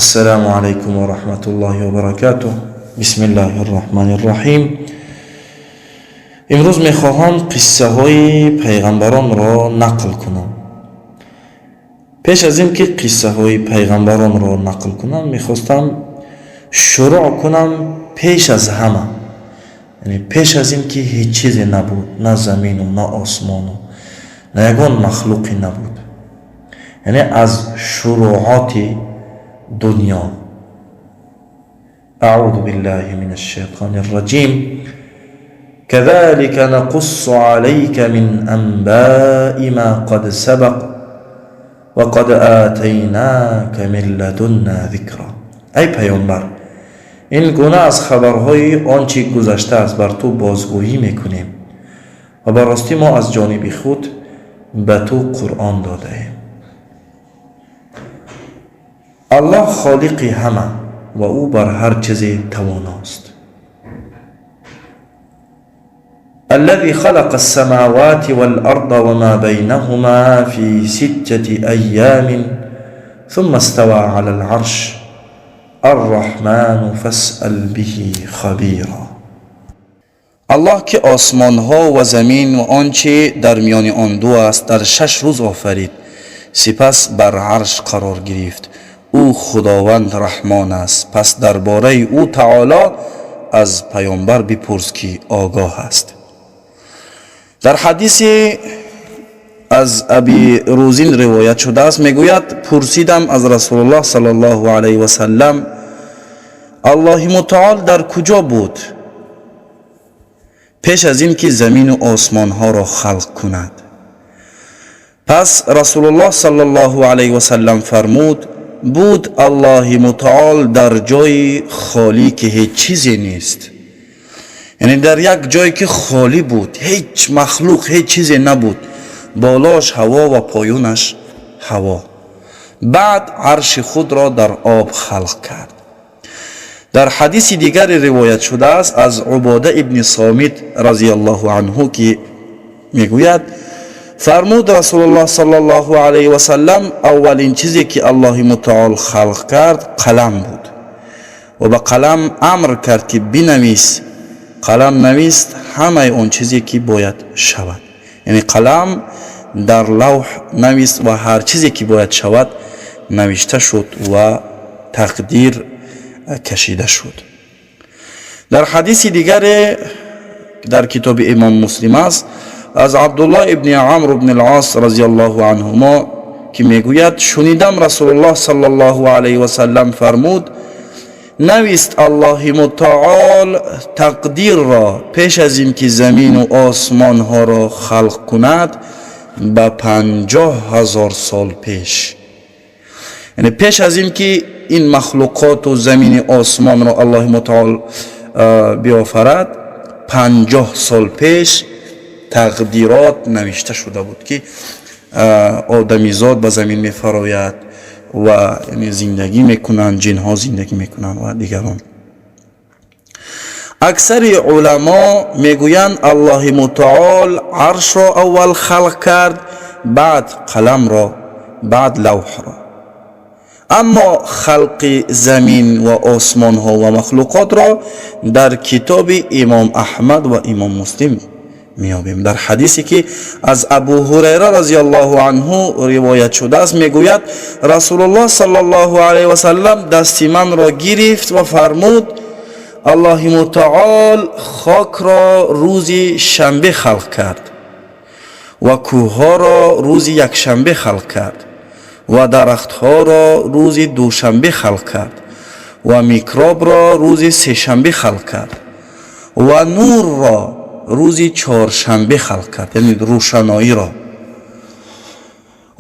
Ассалому алайкум ва раҳматуллоҳи ва баракатуҳ. Бисмиллоҳир раҳмонир раҳим. Имрӯз мехоҳам қиссаҳои пайғамбаронро нақл кунам. Пеш аз ин ки қиссаҳои пайғамбаронро нақл кунам, мехостам шурӯъ кунам пеш аз ҳама, яъне пеш аз ин ки ҳеҷ чизе набуд, на замину на осмону на ягон махлуқе набуд, яъне аз шурӯъоти дунё. Аъузу биллаҳи мин ашшайтони рраҷим. Кazалика нақуссу алайка мин анбаи ма қад сабақ ва қад атайнака мин ладунна зикра. Ай паёмбар, ин гуна аз хабарҳои он чӣ гузаштааст бар ту бозгӯӣ мекунем ва ба ростӣ мо аз ҷониби худ ба ту Қуръон додаем. Аллоҳ холиқи ҳама ва ӯ бар ҳар чизе тавоност. Аллази халақа ассамавати вал-арда ва ма байнаҳума фи ситтати айёмин сумма истава алал арш арраҳману фасъал биҳи хабира. Аллоҳ ки осмонҳо ва замин ва он чӣ дар миёни он ду аст дар 6 рӯз офарид, сипас бар арш қарор гирифт. Ӯ Худованд Раҳмон аст, пас дар бораи ӯ таоло аз паёмбар бипурс ки огоҳ аст. Дар ҳадисе аз Аби Рӯзин ривоят шудааст, мегӯяд: пурсидам аз Расулуллоҳ саллаллоҳу алайҳи васаллам, Аллоҳи мутаол дар куҷо буд пеш аз ин ки замину осмонҳоро халқ кунад? Пас Расулуллоҳ саллаллоҳу алайҳи васаллам фармуд: буд Аллоҳи мутаол дар ҷои холӣ ки ҳеҷ чизе нест. Яъне дар як ҷое ки холӣ буд, ҳеҷ махлуқ, ҳеҷ чизе набуд, болош ҳаво ва поёнаш ҳаво. Баъд арши худро дар об халқ кард. Дар ҳадиси дигаре ривоят шудааст аз Убода ибни Сомит разияллоҳу анҳу ки мегӯяд: фармуд Расулуллоҳ саллаллоҳу алайҳи васаллам, аввалин чизе ки Аллоҳи мутаол халқ кард қалам буд ва ба қалам амр кард ки бинавис. Қалам навист ҳамаи он чизе ки бояд шавад. Яъне қалам дар лавҳ навист ва ҳар чизе ки бояд шавад навишта шуд ва тақдир кашида шуд. Дар ҳадиси дигаре дар китоби Имом Муслим аст аз Абдуллоҳ ибни Амр ибни ал-Ос разияллоҳу анҳумо ки мегӯяд: шунидам Расулуллоҳ саллаллоҳу алайҳи васаллам фармуд: навист Аллоҳи мутаол тақдирро пеш аз ин ки замину осмонҳоро халқ кунад ба 50 000 сол пеш. Яъне пеш аз ин ки ин махлуқоту замини осмонро Аллоҳи мутаол биёфарад, 50 сол пеш тақдирот навишта шуда буд ки одамизод ба замин мефарояд ва зиндагӣ мекунанд, ҷинҳо зиндагӣ мекунанд ва дигарон. Аксари уламо мегӯянд Аллоҳи мутаол аршро аввал халқ кард, баъд қаламро, баъд лавҳро. Аммо халқи замин ва осмонҳо ва махлуқотро дар китоби Имом Аҳмад ва Имом Муслим меёбем. Дар ҳадисе ки аз Абу Ҳурайра разияллоҳу анҳу ривоят шудааст, мегӯяд: Расулуллоҳ саллаллоҳу алайҳи васаллам дасти манро гирифт ва фармуд: Аллоҳи мутаол хокро рӯзи шанбе халқ кард ва кӯҳҳоро рӯзи якшанбе халқ кард ва дарахтҳоро рӯзи душанбе халқ кард ва микробро рӯзи сешанбе халқ кард ва нурро рӯзи чоршанбе халқ кард, яъне рӯшаноиро,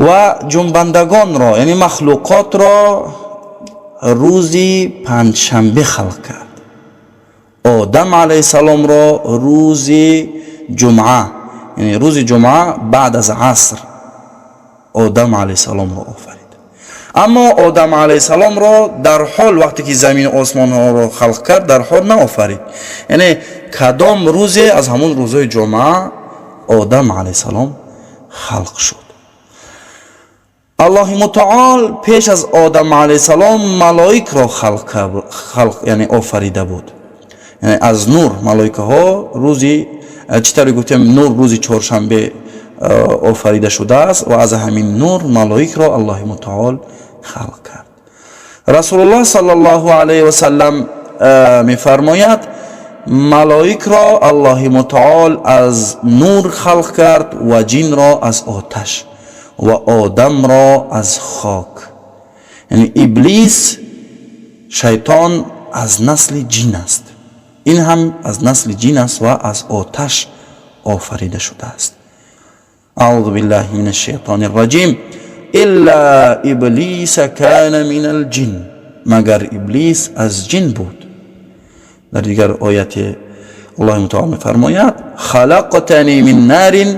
ва ҷунбандагонро, яъне махлуқотро рӯзи панҷшанбе халқ кард. Одам алайҳиссаломро рӯзи ҷумъа, яъне рӯзи ҷумъа баъд аз аср Одам алайҳиссаломро офарид. Аммо Одам алайҳиссаломро дар ҳол вақте ки замину осмонҳоро халқ кард, дар ҳол наофарид. Яъне кадом рӯзе аз ҳамон рӯзҳои ҷумъа Одам алайҳиссалом халқ шуд. Аллоҳи мутаол пеш аз Одам алайҳиссалом малоикро халқ, яъне офарида буд. Яъне аз нур малоикаҳо рӯзи, чӣ тавре гуфтем, нур рӯзи чоршанбе офарида шудааст ва аз ҳамин нур малоикро Аллоҳи мутаол халқ кард. Расулуллоҳ саллаллоҳу алайҳи васаллам мефармояд: малоикро Аллоҳи мутаол аз нур халқ кард ва ҷинро аз оташ ва одамро аз хок. Яъне Иблис, шайтон аз насли ҷин аст. Ин ҳам аз насли ҷин аст ва аз оташ офарида шудааст. Аъузу биллаҳи мин ашшайтони рраҷим. Илла иблиса кана минал ҷин. Магар Иблис аз ҷин буд. Дар дигар ояти Аллоҳи мутаол мефармояд: халақтани мин нарин,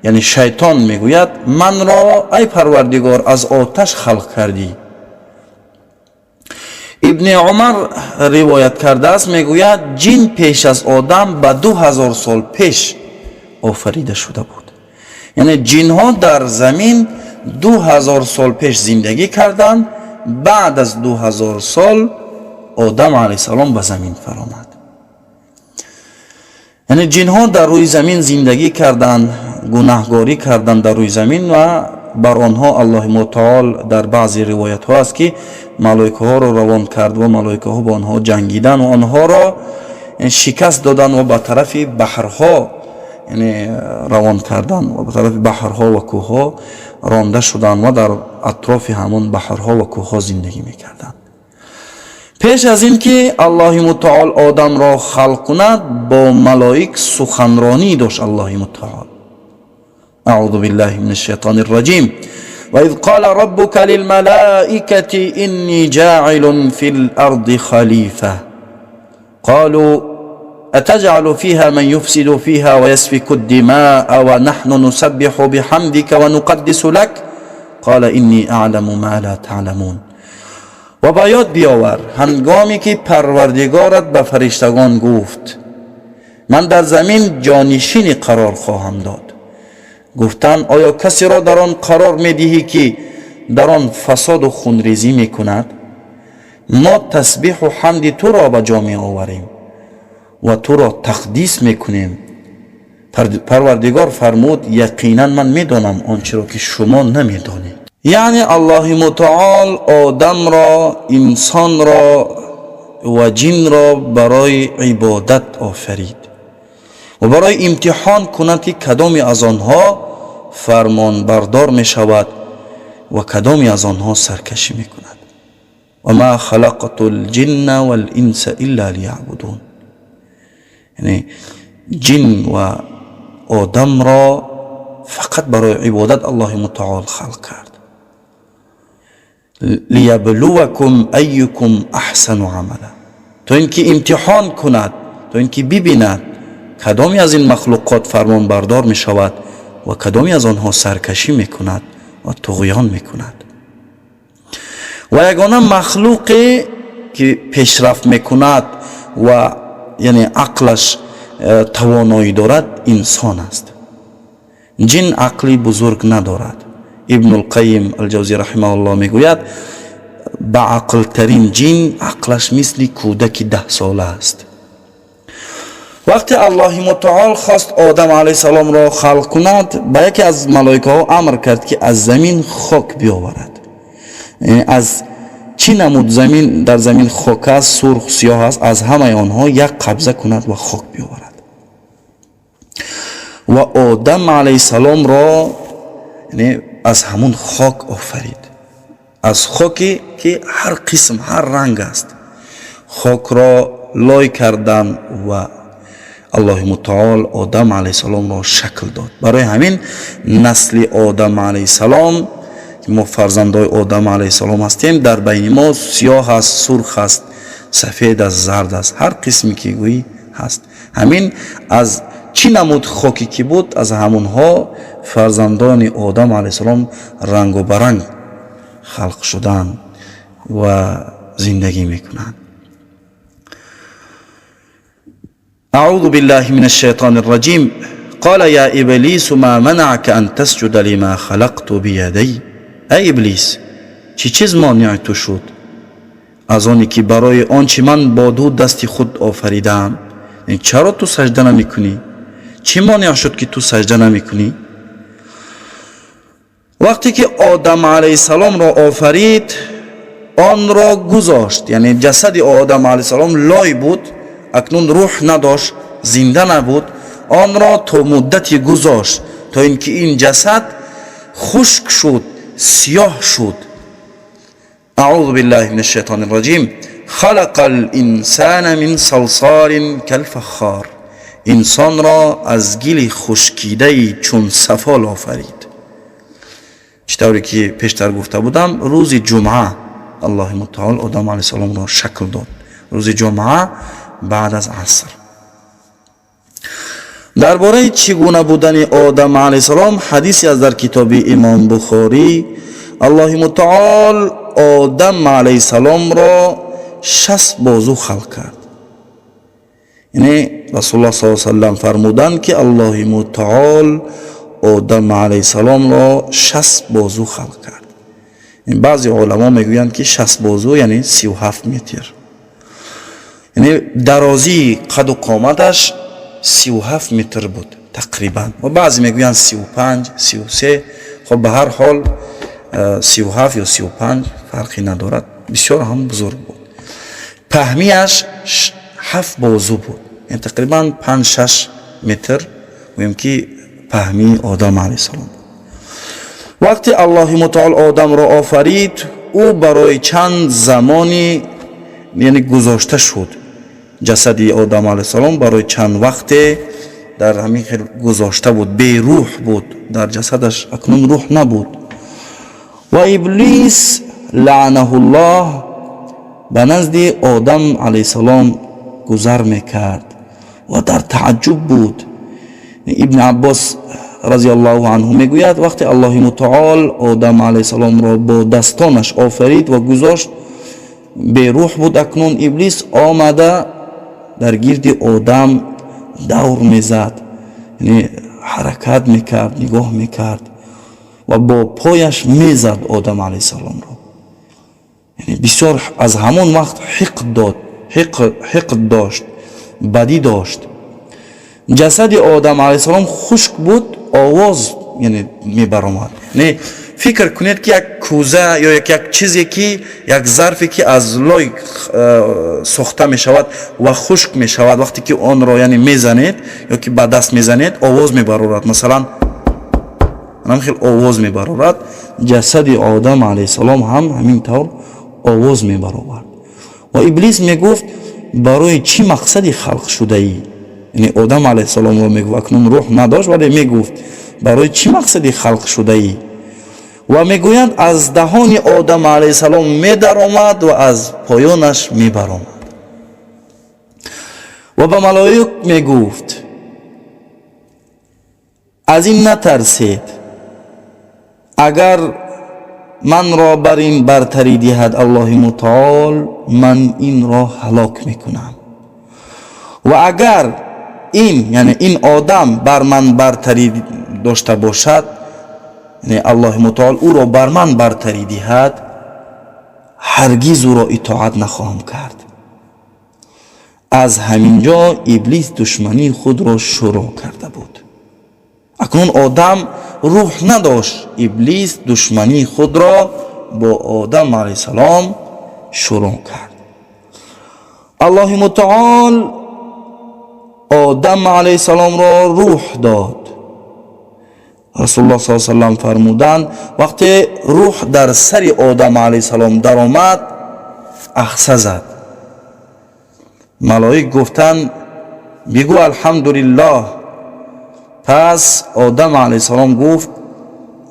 яъне шайтон мегӯяд: манро, ай Парвардигор, аз оташ халқ кардӣ. Ибни Умар ривоят кардааст, мегӯяд: ҷин пеш аз одам ба 2000 сол пеш офарида шуда буд. Яъне ҷинҳо дар замин 2000 сол пеш зиндагӣ карданд. Баъд аз 2000 сол Одам алайҳиссалом ба замин фаромад. Яъне ҷинҳо дар рӯи замин зиндагӣ карданд, гунаҳгорӣ карданд дар рӯи замин ва бар онҳо Аллоҳи мутаол, дар баъзе ривоятҳо аст, ки малоикаҳоро равон кард ва малоикаҳо бо онҳо ҷангиданд ва онҳоро шикаст доданд ва ба тарафи баҳрҳо, яъне равон карданд ва ба тарафи баҳрҳо ва кӯҳҳо ронда шуданд ва дар атрофи ҳамон баҳрҳо ва кӯҳҳо зиндагӣ мекарданд. Пеш аз ин ки Аллоҳи мутаол одамро халқ кунад, бо малоик суханронӣ дошт Аллоҳи мутаол. أعوذ بالله من الشيطان الرجيم. وإذ قال ربك للملائكة إني جاعل في الأرض خليفة قالوا أتجعل فيها من يفسد فيها ويسفك الدماء ونحن نسبح بحمدك ونقدس لك قال إني أعلم ما لا تعلمون. Ва ба ёд биёвар ҳангоме ки Парвардигорат ба фариштагон гуфт: ман дар замин ҷонишини қарор хоҳам дод. Гуфтанд: оё касеро дар он қарор медиҳӣ, ки дар он фасоду хунрезӣ мекунад, мо тасбиҳу ҳамди туро ба ҷо меоварем ва туро тақдис мекунем? Парвардигор фармуд: яқинан ман медонам он чиро ки шумо намедонед. Яъне Аллоҳи мутаол одамро, инсонро ва ҷинро барои ибодат офарид ва барои имтиҳон кунад, ки кадоме аз онҳо фармонбардор мешавад ва кадоме аз онҳо саркашӣ мекунад. Ва ма халақту лҷинна валинса илла лияъбудун. Яъне ҷин ва одамро фақат барои ибодат Аллоҳи мутаол халқ кард. Лияблувакум айюкум аҳсану амала, то ин ки имтиҳон кунад, то ин ки бибинад, кадоме аз ин махлуқот фармонбардор мешавад ва кадоме аз онҳо саркашӣ мекунад ва туғён мекунад. Ва ягона махлуқе ки пешрафт мекунад ва яъне ақлаш тавоноӣ дорад, инсон аст. Ҷин ақли бузург надорад. Ибнулқайим Алҷавзӣ раҳимаҳуллоҳ мегӯяд: ба ақлтарин ҷин ақлаш мисли кӯдаки 10сола аст. Вақте Аллоҳи мутаол хост Одам алайҳиссаломро халқ кунад, ба яке аз малоикаҳо амр кард, ки аз замин хок биёварад. Аз чӣ намуд замин дар замин хок аст, сурх, сиёҳ аст, аз ҳамаи онҳо як қабза кунад ва хок биёварад ва Одам алайҳиссаломро аз ҳамун хок офарид, аз хоке ки ҳар қисм, ҳар ранг аст. Хокро лой кардан ва Аллоҳи мутаол Одам алайҳиссаломро шакл дод. Барои ҳамин насли Одам алайҳиссалом, мо фарзандои Одам алайҳиссалом ҳастем, дар байни мо сиёҳ аст, сурх аст, сафед аст, зард аст, ҳар қисме ки гӯӣ ҳаст. Ҳамин аз чӣ намуд хоке ки буд, аз ҳамонҳо фарзандони Одам алайҳиссалом рангу баранг халқ шуданд ва зиндагӣ мекунанд. أعوذ بالله من الشيطان الرجيم. قال يا إبليس ما منعك أن تسجد لما خلقت بيدي. Эй Иблис, чӣ чиз монеи ту шуд аз оне ки барои он чи ман бо ду дасти худ офаридаам? Чаро ту сажда намекунӣ? Чӣ монеъ шуд, ки ту сажда намекунӣ? Вақте ки Одам алайҳиссаломро офарид, онро гузошт, яъне ҷасади Одам алайҳиссалом лой буд, акнун рӯҳ надошт, зинда набуд. Онро то муддате гузошт, то ин ки ин ҷасад хушк шуд, сиёҳ шуд. أعوذ بالله من الشيطان الرجيم. خلق الإنسان من صلصال كالفخار. Инсонро аз гили хушкидаи чун сафол офарид. Чӣ тавре ки пештар гуфта будам, рӯзи ҷумъа Аллоҳи мутаол Одам алайҳиссаломро шакл дод, рӯзи ҷумъа баъд аз аср. Дар бораи чӣ гуна будани Одам алайҳиссалом ҳадисе аст дар китоби Имом Бухорӣ. Аллоҳи мутаол Одам алайҳиссаломро 60 бозу халқ кард. Яъне Расулуллоҳ с салам фармуданд, ки Аллоҳи мутаол Одам алайҳиссаломро 60 бозу халқ кард. Баъзе оламо мегӯянд, ки 60 бозу яъне 37 метр, яъне дарозии қаду қоматаш 37 метр буд тақрибан, ва баъзе мегӯянд 35, 33. Хоб, ба ҳар ҳол, 37 ё 35 фарқе надорад, бисёр ҳам бузург буд. Паҳмияш 7 бозу буд, яъне тақрибан 5-6 метр гӯем, ки паҳмии Одам алайҳиссалом. Вақте Аллоҳи мутаол Одамро офарид, ӯ барои чанд замони, яъне гузошта шуд. Ҷасади Одам алайҳиссалом барои чанд вақте дар ҳамин хел гузошта буд, берӯҳ буд, дар ҷасадаш акнун рӯҳ набуд. Ва Иблис лаънаҳуллоҳ ба назди Одам алайҳиссалом гузар мекард ва дар тааҷҷуб буд. Ибни Аббос разиаллоҳу анҳу мегӯяд: вақте Аллоҳи мутаол Одам алайҳиссаломро бо дастонаш офарид ва гузошт, берӯҳ буд акнун, Иблис омада дар гирди Одам давр мезад, яъне ҳаракат мекард, нигоҳ мекард ва бо пояш мезад Одам алайҳиссаломро. Яъне бисёр аз ҳамон вақт ҳиқд дод, ҳиқд дошт, бадӣ дошт. Ҷасади Одам алайҳиссалом хушк буд, овоз яъне мебаромад. Не, фикр кунед, ки як кӯза ё як чизе, ки як зарфе, ки аз лой сохта мешавад ва хушк мешавад, вақте ки онро яъне мезанед ё ки ба даст мезанед, овоз мебарорад. Масалан, ҳамин хел овоз мебарорад. Ҷасади Одам алайҳиссалом ҳам ҳамин тавр овоз мебаровард. Ва Иблис мегуфт: барои чӣ мақсади халқ шудаӣ? Яъне Одам алайҳиссаломро мегуфт, акнун рӯҳ надошт, вале мегуфт: барои чӣ мақсади халқ шудаӣ? Ва мегӯянд, аз даҳони Одам алайҳиссалом медаромад ва аз поёнаш мебаромад. Ва ба малоик мегуфт: аз ин натарсед, агар манро бар ин бартарӣ диҳад Аллоҳи мутаол, ман инро ҳалок мекунам, ва агар ин, яъне ин одам, бар ман бартарӣ дошта бошад, яъне Аллоҳи мутаол ӯро бар ман бартарӣ диҳад, ҳаргиз ӯро итоат нахоҳам кард. Аз ҳамин ҷо Иблис душмании худро шурӯъ карда буд. Акнун Одам рӯҳ надошт, Иблис душмании худро бо Одам алайҳиссалом шурӯъ кард. Аллоҳи мутаол Одам алайҳиссаломро рӯҳ дод. Расулуллоҳ с салам фармуданд: вақте рӯҳ дар сари Одам алайҳиссалом даромад, ахса зад. Малоик гуфтанд: бигӯ алҳамдулиллоҳ. Пас Одам алайҳиссалом гуфт: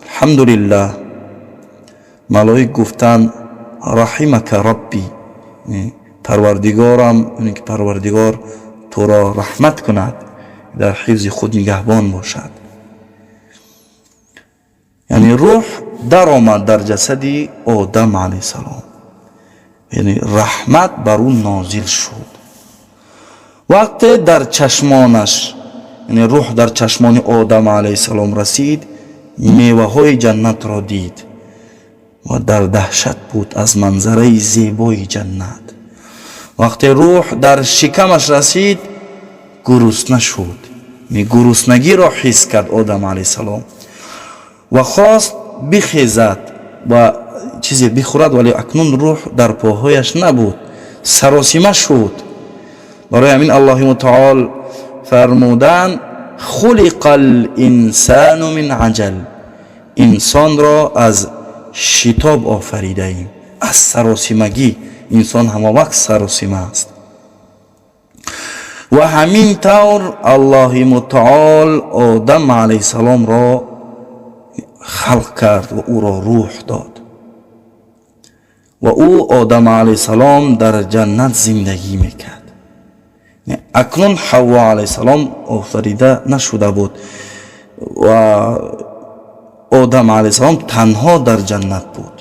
алҳамдулиллаҳ. Малоик гуфтанд: раҳимака робби, парвардигорам, ки парвардигор туро раҳмат кунад, дар ҳифзи худ нигаҳбон бошад. Яъне рӯҳ даромад дар ҷасади Одам алайҳиссалом, яъне раҳмат бар ӯ нозил шуд. Вақте дар чашмонаш, яъне рӯҳ дар чашмони Одам алайҳиссалом расид, меваҳои ҷаннатро дид. Ва дар даҳшат буд аз манзараи зебои ҷаннат. Вақте рӯҳ дар шикамаш расид, гурусна шуд, гуруснагиро ҳис кард Одам алайҳиссалом ва хост бихезад ва чизе бихӯрад, вале акнун рӯҳ дар поҳояш набуд, саросима шуд. Барои ҳамин Аллоҳи мутаол фармуданд: хулиқал инсану мин аҷал. Инсонро аз шитоб офаридаем, аз саросимагӣ. Инсон ҳама вақт саросима аст. Ва ҳамин тавр Аллоҳи мутаол Одам алайҳиссаломро халқ кард ва ӯро рӯҳ дод, ва ӯ, Одам алайҳиссалом, дар ҷаннат зиндагӣ мекард. Акнун Ҳавво алайҳиссалом офарида нашуда буд ва Одам алайҳиссалом танҳо дар ҷаннат буд.